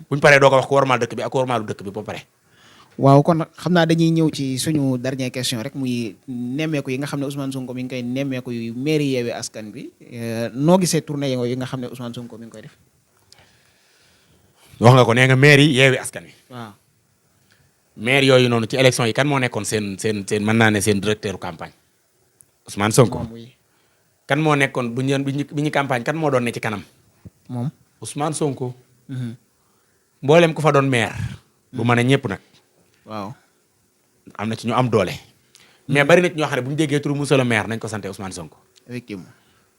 buñ paree doo ko wax ko warmaal dëkk bi ak ko warmaalu dëkk bi ba pare. waaw kon xam naa dañuy ñëw ci suñu dernière question rek muy nemmeeku yi nga xam ne Ousmane Sonko mi ngi koy nemmeeku yu mairie Yewwi Askan Wi noo gisee tournée yi nga xam ne Ousmane Sonko mi ngi koy def. wax nga ko nee nga maire yi Yewwi Askan Wi. waaw maire yooyu noonu ci élection yi kan moo nekkoon seen mën naa ne seen directeur campagne Ousmane Sonko. moom oui. kan moo nekkoon bi ñu campagne kan moo doon ne ci kanam. moom Ousmane Sonko. mboolem ku fa doon maire. bu mën a ñëpp nag. waaw am na ci ñu am doole. mais bari na ci ñoo xam ne bu ñu déggee turu monsieur le maire nañ ko sante Ousmane Sonko. effectivement.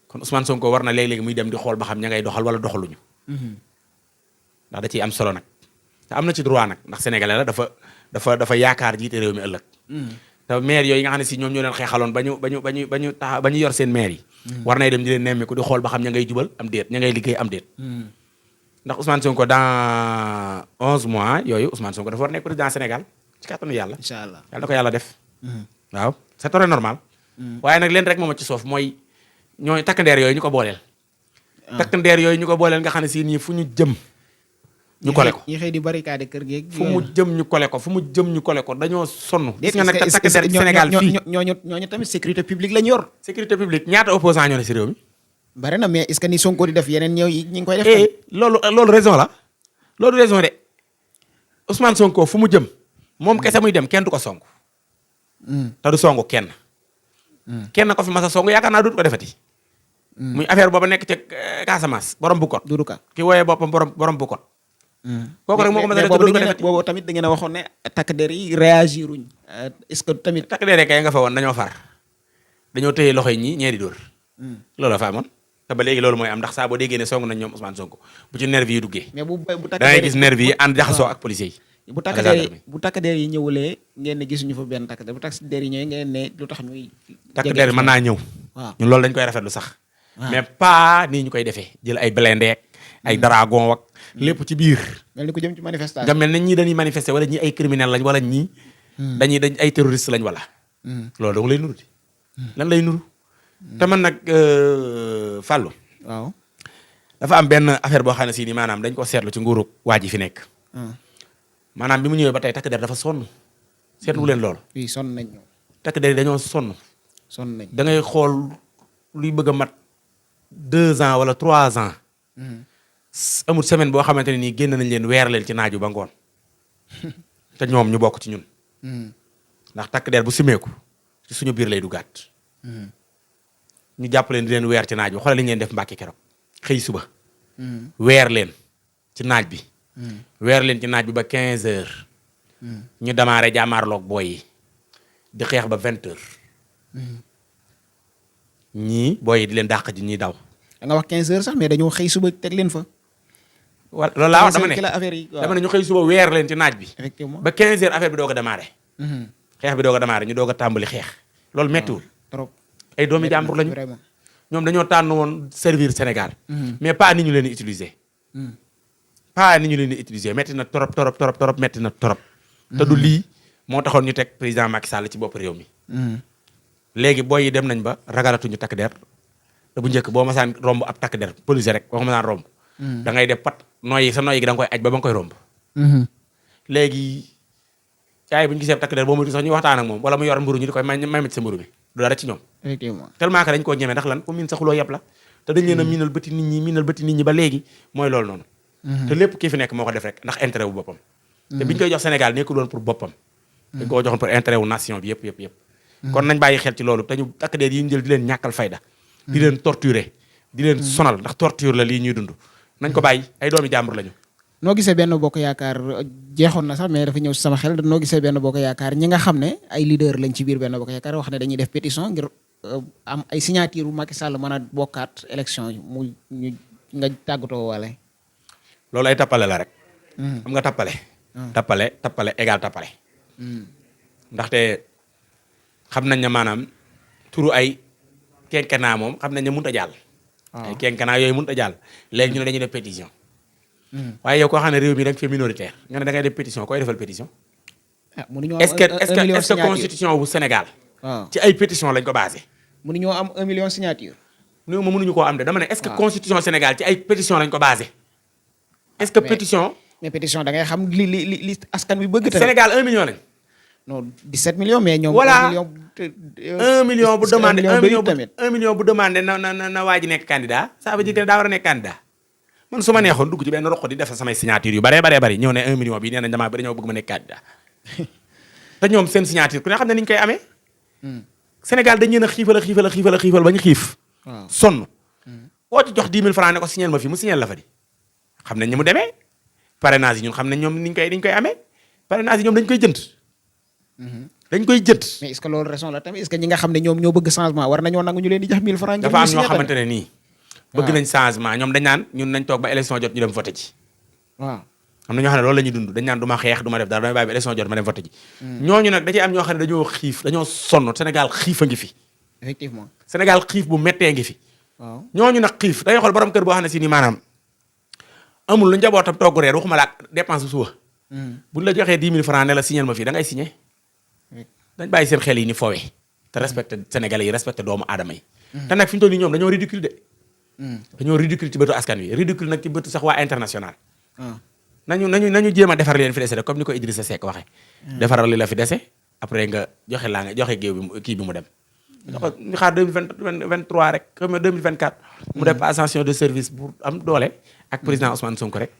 kon Ousmane Sonko war na léeg-léegi muy dem di xool ba xam ña ngay doxal wala doxaluñu. ndax da ciy am solo nag. te am na ci droit nag ndax sénégalais la dafa yaakaar jiite réew mi ëllëg. te maire yooyu nga xam ne si ñoom ñoo leen xeexaloon ba ñu yor seen maire yi. war nay dem di leen nemmeeku di xool ba xam ña ngay jubal am déet ña ngay liggéey am déet. ndax Ousmane Sonko dans 11 mois yooyu Ousmane Sonko dafa war nekk président Sénégal ci kàttanu yàlla. incha allah yàlla na ko yàlla def. waaw c'est très normal. waaye nag leen rek moom ci soof mooy ñooy takk ndeer yooyu ñu ko booleel. takk ndeer yooyu ñu ko booleel nga xam ne si nii fu ñu jëm. ñu kole ko ñi xëy di barricade kër gi. fu mu jëm ñu kole ko dañoo sonn. gis nga nag takk ndeer Sénégal fii ñooñu tamit sécurité publique lañ yor. sécurité publique ñaata opposant ñoo ne si réew mi. bari na mais est-ce que ni Sonko di def yeneen ñëw yi ñi ngi koy def. loolu raison la loolu raison de Ousmane Sonko fu mu jëm moom kese muy dem kenn du ko song. te du songu kenn. kenn ko fi mas a song yaakaar naa dootu ko defati. muy affaire booba nekk ca Casamance borom Bukot. Doudou Ka ki wooyee boppam borom Bukot. kooku rek moo ko mën a def te dootu ko defati. boobu tamit da ngeen a waxoon ne takk der yi réagiruñ est-ce que tamit. takk der kay nga fa woon dañoo far dañoo téye loxo yi ñii di dóor. loolu la fa amoon te ba léegi loolu mooy am ndax saa boo déggee ne song nañ ñoom Ousmane Sonko bu ci nervi yi duggee. mais bu takk da ngay gis nervi yi ànd jaxasoo ak policiers yi. bu takk der yi ñëwulee ngeen ne gisuñu fa benn takk der bu takk der yi ñëwee ngeen ne lu tax ñuy. takk der mën naa ñëw. waaw ñun loolu dañ koy rafetlu sax. mais pas nii ñu koy defee jël ay blindé ak ay dragon ak lépp ci biir. mel ni ko jëm ci manifestation. nga mel ne ñii dañuy manifester wala ñii ay criminel lañ wala ñii. dañ ay terroriste lañ wala. loolu dong lay nuru di. lan lay nuru. te man nag Fallou. waaw dafa am benn affaire boo xam ne si ni maanaam dañ ko seetlu ci nguuru waa ji fi nekk. maanaam bi mu ñëwee ba tey takk der dafa sonn. seetlu leen loolu. oui sonn nañ ñoom. takk der yi dañoo sonn. sonn nañ da ngay xool luy bëgg a mat 2 ans wala 3 ans. amul semaine boo xamante ne nii génn nañ leen weer leen ci naaju ba ngoon. te ñoom ñu bokk ci ñun. ndax takk der bu simeeku ci suñu biir lay duggaat. ñu jàpp leen di leen weer ci naaj bi xoolal li ñu leen def Mbàkke keroog xëy suba. weer leen ci naaj bi. weer leen ci naaj bi ba 15 heures. ñu damaare jàmmaarloog booy yi di xeex ba 20 heures. ñii booy yi di leen dàq ji ñuy daw. da nga wax 15 heures sax mais dañoo xëy suba teg leen fa. wala loolu laa wax dama ne ñu xëy suba weer leen ci naaj bi. effectivement ba 15 heures affaire bi doog a damaare. xeex bi doog a damaare ñu doog a tàmbali xeex. loolu méttiwul. trop ay doomi jàmbur lañu. vraiment ñoom dañoo tànn woon servir Sénégal. mais pas ni ñu leen di utiliser. pas ni ñu leen di utiliser métti na trop métti na trop. te du lii moo taxoon ñu teg président Macky Sall ci bopp réew mi. léegi booy yi dem nañ ba ragalatuñu takk der te bu njëkk boo masaan romb ab takk der police rek boo ko masaan romb. da ngay def pat nooyi sa nooyi gi da nga koy aj ba nga koy romb. léegi caay bu ñu gisee takk der boo moytu sax ñu waxtaan ak moom wala mu yor mburu ñu di koy may ma ci sa mburu mi du dara ci ñoom. effectivement tellement que dañ koo ñeme ndax lan ku miin saxuloo yëpp la te dañ leen a miinal bëti nit ñi ba léegi mooy loolu noonu. te lépp kii fi nekk moo ko def rek ndax intérêt wu boppam. te biñ koy jox Sénégal nekkul woon pour boppam. dañ koo joxoon pour intérêt wu nation bi yëpp. kon nañ bàyyi xel ci loolu te ñu takk der yi ñu jël di leen ñàkkal fayda. di leen torturer di leen sonal ndax torture la lii ñuy dund. nañ ko bàyyi ay doomi jàmbur lañu. noo gisee benn bokk yaakaar jeexoon na sax mais dafa ñëw si sama xel noo gisee benn bokk yaakaar ñi nga xam ne ay leader lañ ci biir benn bokk yaakaar wax ne dañuy def pétition ngir am ay signature bu Macky Sall mën a bokkaat élection yi nga tàggatoo wala. loolu ay tappale la rek. xam nga tappale. tappale égal tappale. ndaxte xam nañ ne maanaam turu ay quinquennat moom xam nañ ne mënut a jàll. ay quinquennat yooyu mënut a jàll léegi ñu ne dañuy def pétition. waaye yow koo xam ne réew mi da nga fi minoritaire nga ne da ngay def pétition koy defal pétition. est-ce que constitution bu Sénégal. ci ay pétition lañ ko basé. mënuñoo am 1 million signature. mënuñu koo am de dama ne est-ce que constitution Sénégal ci ay pétition lañ ko basé. est-ce que pétition. mais pétition da ngay xam li askan wi bëgg. Sénégal 1 million lañ. non 17 millions mais ñoom. voilà 1 million bu demandé 1 million bu demandé na waa ji nekk candidat ça veut dire que daa war a nekk candidat. man su ma neexoon dugg ci benn roq di def samay signature yu bari ñëw ne 1 million bi nee nañ dañoo bëgg ma nekk candidat te ñoom seen signature ku ne xam ne ni ñu koy amee. Sénégal dañ leen a xiifal ba ñu xiif. sonn. boo ci jox 10 000 francs ne ko signal ma fi mu signal la fa di. xam nañ ni mu demee parrainage yi ñun xam nañ ñoom niñ koy amee parrainage yi ñoom dañ koy jënd. dañ koy jënd. mais est-ce que loolu raison la tamit est-ce que ñi nga xam ne ñoom ñoo bëgg changement war nañoo nangu ñu leen di jox 1000 francs. dafa am ñoo xamante ne nii. bëgg nañ changement ñoom dañ naan ñun nañ toog ba élection jot ñu dem voté ji. waaw am na ñoo xam ne loolu la ñuy dund dañ naan du ma xeex du ma def dara damay bàyyi ba élection jot ma dem voté ji. ñooñu nag da ciy am ñoo xam ne dañoo xiif dañoo sonn Sénégal xiif a ngi fi. effectivement Sénégal xiif bu méttee ngi fi. waaw ñooñu nag xiif dañuy xool borom kër boo xam ne si ni maanaam amul lu njabootam togg reer waxuma la dépense bu suba. buñ la joxee 10 000 francs ne la signal ma fii da ngay signé. dañ bàyyi seen xel yi ni foowee te respecté Sénégalais yi respecté doomu aadama yi. te nag fi ñu toll nii ñoom dañoo ridicule de. dañoo ridicule ci bëtu askan wi ridicule nag ci bëtu sax waa international. nañu jéem a defar leen fi dese rek comme ni ko Idrissa Seck waxee. defaral li la fi dese après nga joxe géew bi kii bi mu dem. ñu xaar 2023 rek comme 2024. mu def passation de service pour am doole. ak président Ousmane Sonko rek.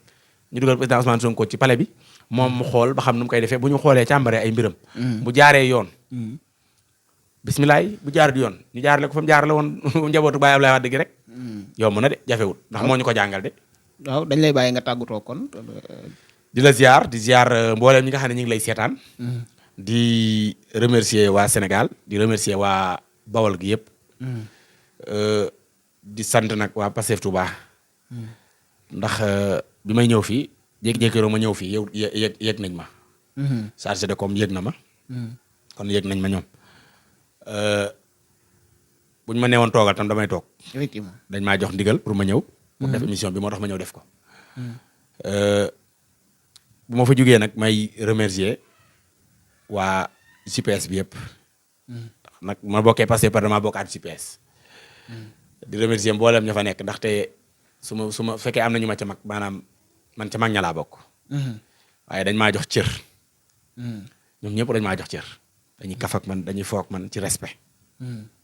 ñu dugal président Ousmane Sonko ci palais bi. moom mu xool ba xam nu mu koy defee bu ñu xoolee càmbaree ay mbiram. bu jaaree yoon. bisimilah bu jaar di yoon ñu jaarale ko fa mu jaarale woon njabootu Baye Abdoulaye Wade gi rek. yomb na de jafewut ndax moo ñu ko jàngal de. waaw dañ lay bàyyi nga tàggatoo kon. di la ziar mbooleem ñi nga xam ne ñu ngi lay seetaan. di remercier waa Sénégal di remercier waa Bawol gi yëpp. di sant nag waa Pastef Touba. ndax bi may ñëw fii jékki-jékki ma ñëw fii yow yëg nañ ma. chargé de com yëg na ma. kon yëg nañ ma ñoom. buñ ma neewoon toogal tam damay toog. effectivement dañ maa jox ndigal pour ma ñëw. pour def émission bi moo tax ma ñëw def ko. bu ma fa jógee nag may remercier waa GPS bi yëpp. nag ma bokkee passé par dama bokkaat GPS. di remercier mboolem ña fa nekk ndaxte su ma fekkee am na ñu ma ca mag maanaam man ca mag ña laa bokk. waaye dañ maa jox cër. ñoom ñëpp dañ maa jox cër. dañuy kaf ak man dañuy foog man ci respect.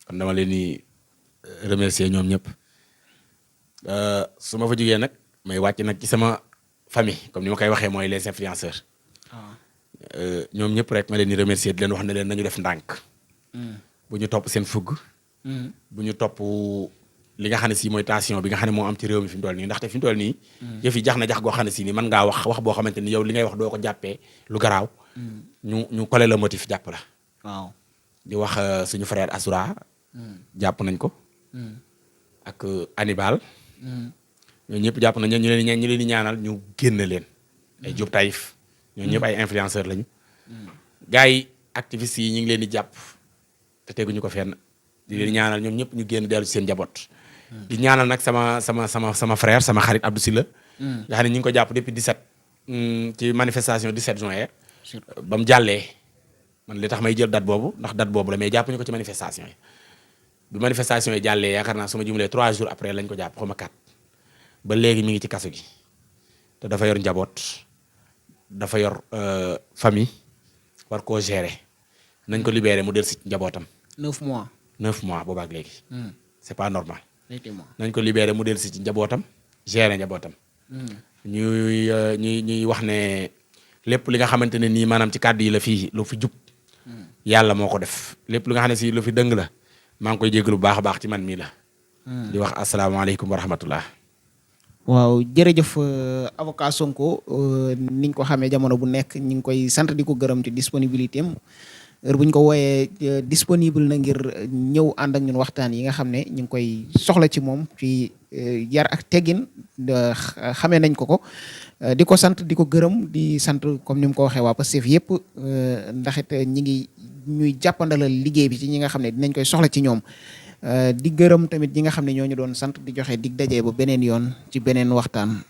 kon dama leen di remercier ñoom ñëpp. su ma fa jógee nag may wàcc nag ci sama famille comme ni ma koy waxee mooy les influenceurs. ñoom ñëpp rek ma leen di remercier di leen wax ne leen nañu def ndànk. bu ñu topp seen fugg. bu ñu topp li nga xam ne si mooy tension bi nga xam ne moo am ci réew mi fi mu toll nii ndaxte fi mu toll nii. yëf yi jax na jax goo xam ne si ni mën ngaa wax boo xamante ni yow li ngay wax doo ko jàppee lu garaaw. ñu collé le motif jàpp la. waaw di wax suñu frère Assoura. jàpp nañ ko. ak Hannibal. ñooñu ñëpp jàpp nañ ñu leen di ñaanal ñu génn leen. ay Diop Taïf. ñooñu ñëpp ay influenceurs lañu. gars yi activistes yi ñu ngi leen di jàpp te teguñu ko fenn. di leen ñaanal ñoom ñëpp ñu génn dellu ci seen njaboot. di ñaanal nag sama frère sama xarit Abdou Sylla. nga xam ne ñu ngi ko jàpp depuis 17. ci manifestation 17 juin. ba mu jàllee man li tax may jël date boobu ndax date boobu la mais jàpp ñu ko ci manifestation yi. bi manifestation yi jàllee yaakaar naa su ma jumlee 3 jours après lañ ko jàpp xaw ma 4. ba léegi mi ngi ci kaso gi te dafa yor njaboot dafa yor famille war koo gérer nañ ko libéré mu del si njabootam. 9 mois. 9 mois boobaak léegi. c'est pas normal. effectivement nañ ko libéré mu del si ci njabootam gérer njabootam. ñuy wax ne lépp li nga xamante ne nii maanaam ci kàddu yi la fii lu fi jub. yàlla moo ko def lépp li nga xam ne si lu fi dëng la maa ngi koy jégalu bu baax a baax ci man mii la. di wax asalaamaaleykum wa rahmatullah. waaw jërëjëf avocat Sonko niñ ko xamee jamono bu nekk ñu ngi koy sant di ko gërëm ci disponibilité am heure bu ñu ko wooyee disponible na ngir ñëw ànd ak ñun waxtaan yi nga xam ne ñu ngi koy soxla ci moom ci yar ak teggin xamee nañ ko. Di ko sant di ko gërëm di sant comme ni mu ko waxee waa Pastef yëpp ndax it ñi ngi ñuy jàppandalal liggéey bi ci ñi nga xam ne dinañ koy soxla ci ñoom. Di gërëm tamit ñi nga xam ne ñoo ñu doon sant di joxe dig daje ba beneen yoon ci beneen waxtaan.